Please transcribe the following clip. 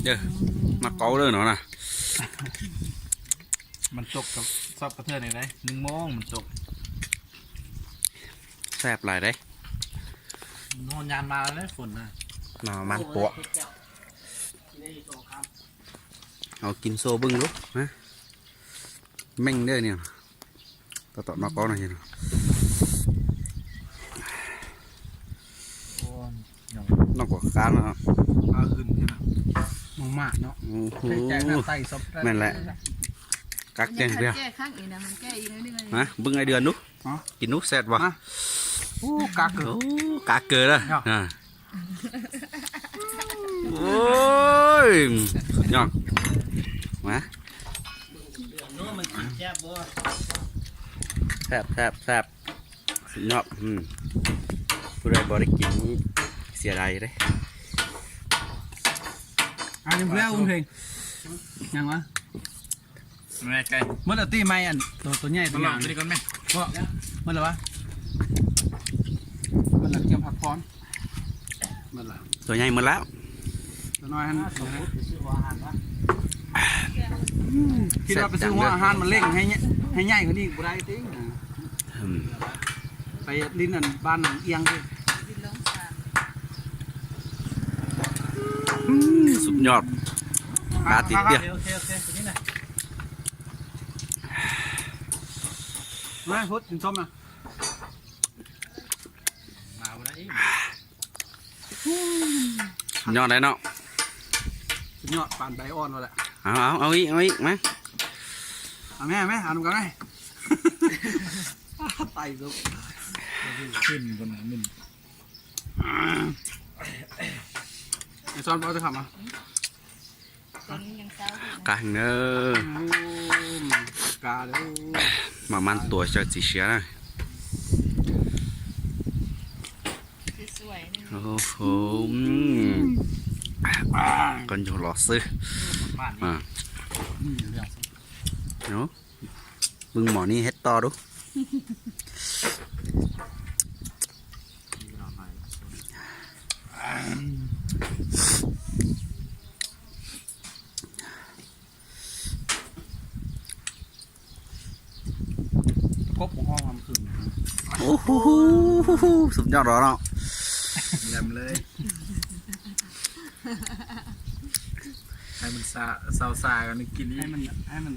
ເດີ ມາເກົາເດີເນາະນະ. ມັນຕົກກັບຊອບກະເທື່ອນນີ້ໄດ໋ ໜຶ່ງໂມງມັນຕົກ. ແຊບຫຼາຍເດ້. ນອນຍາມມາແລ້ວຝົນນະ ໜາວມັນປົວະ. ເອົາກິນໂຊເບິ່ງດູນະ. ເມັງເດີນີ້ ຕອດໆ ມາເກົາໜ້ອຍ. ໂອ້ຍ ນ້ອງກໍຄ້ານເນາະ ປາຂຶ້ນນີ້ນະ ນ້ອງມາກເນາະ. ໂອ້ໂຫ ແມ່ນແຫຼະ ກັກແຈ້ງເທື່ອ ແກ້ຄັ້ງອີກນະ ມັນແກ້ອີກໜ້ອຍໜຶ່ງ. ມາເບິ່ງໄອເດືອນດູ ກິນດູແຊບບໍ່? ໂອ້ ກາເກີ ໂອ້ ກາເກີເດີ. ໂອ້ຍ ສຸດຍອດ ມາ ແຊບ ແຊບ ແຊບ ສຸດຍອດ. ອືມ ຜູ້ໃດບໍ່ໄດ້ກິນນີ້ເສຍດາຍເດ້. ອັນນີ້ແລ້ວ ບຸນເພັງ ຍັງວະ? ແມ່ນໃຈ ໝົດແລ້ວຕິ ໄມ້ອັນໂຕ ໂຕໃຫຍ່ ໂຕຍາວນີ້ກ່ອນແມ່. ບໍ່ ໝົດແລ້ວວະ? ໝົດແລ້ວ ກຽມພັກຜ່ອນ. ໝົດແລ້ວ ໂຕໃຫຍ່ໝົດແລ້ວ ໂຕນ້ອຍຫັ້ນ. ຄິດວ່າໄປຊື້ຫົວອາຫານມາເລັ່ງໃຫ້ ໃຫ້ໃຫຍ່ກວ່ານີ້ບໍ່ໄດ້ຕິ. ອືມ ໄປຫຼິ້ນອັນບ້ານໜອງອຽງເດ້. ອືມ ສຸດຍອດ ມາຕິດເດຍ. ໂອເຄ ໂອເຄ ໂອເຄ ມາພຸດກິນສົ້ມນະ. ມາບໍ່ໄດ້ອີກ ສຸດຍອດໄດ໋ເນາະ. ສຸດຍອດ ປານໃບອ່ອນວ່າແຫຼະ. ເອົາ ເອົາ ເອົາອີກ ເອົາອີກ ມາ ເອົາແມ່ ແມ່ ເອົານຳກັນແມ່. ໄຕສຸກ ຂຶ້ນຄົນໜຶ່ງ ໄອ້ຊອນບໍ່ເອົາຈະຄຳມາ. ຕອນນີ້ຍັງເຊົ້າຢູ່ນະ ກາແຮງເດີ ອືມ ກາເດີ. ໝາກມັນຕົວເຈົ້າຊິເສຍນະ ສວຍໆ ນີ້. ໂອ້ໂຫ ອືມ ກ່ອນຢູ່ລໍຊື້ ມາ ອືມ ເນາະ. ເບິ່ງໝໍນີ້ເຮັດຕໍ່ດູ. ກົບຫົວຫ້ອງ ເມື່ອຄືນ. ໂອ້ໂຫ ສຸດຍອດເນາະ ແຫຼມເລີຍ. ໃຫ້ມັນຊາ ຊາວຊາກັນກິນອີກ ໃຫ້ມັນ ໃຫ້ມັນ